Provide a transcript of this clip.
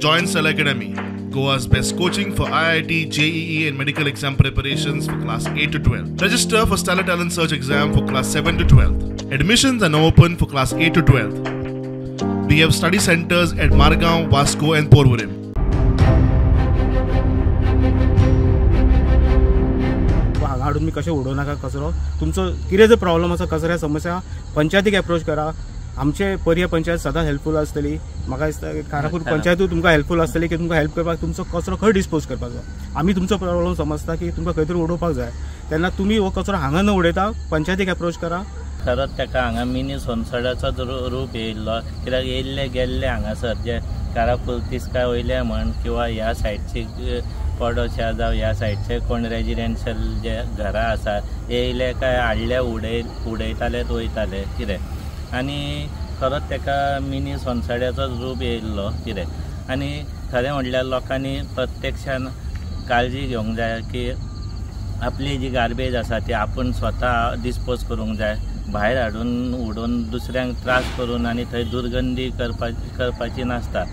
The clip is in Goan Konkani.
Join Stellar Academy, Goa's best coaching for IIT, JEE and medical exam preparations for class 8 to 12. Register for Stellar Talent Search exam for class 7 to 12. Admissions are now open for class 8 to 12. We have study centers at Margao, Vasco and Porvorim. हांगा हाडून मी कशें उडोवं नाका कचरो. तुमचो कितें जर प्रॉब्लम आसा कचऱ्या समस्या पंचायतीक एप्रोच करा. आमचे पर्ये पंचायत सदांच हेल्पफूल आसतली. म्हाका दिसता कारापूर पंचायतूय तुमकां हेल्पफूल आसतली की तुमकां हेल्प करपाक तुमचो कचरो खंय डिस्पोज करपाचो. आमी तुमचो प्रॉब्लम समजता की तुमकां खंय तरी उडोवपाक जाय, तेन्ना तुमी हो कचरो हांगा न उडयता पंचायतीक एप्रोच करा. खरोच ताका हांगा मिनी सोनसड्याचोच रूप येयल्लो, कित्याक येयल्ले गेल्ले हांगासर जे कारापूर तिस्का वयले म्हण किंवा ह्या सायडची पडोशा जावं ह्या सायडचे कोण रेजिडेन्शियल जे घरां आसा येयले काय हाडले उडयताले वयताले कितें. आनी खरोच ताका मिनी सोनसड्याचोच रूप येयल्लो कितें. आनी खरें म्हणल्यार लोकांनी प्रत्यक्षान काळजी घेवंक जाय की आपली जी गार्बेज आसा ती आपूण स्वता डिस्पोज करूंक जाय, भायर हाडून उडोवन दुसऱ्यांक त्रास करून आनी थंय दुर्गंधी करपाची नासता.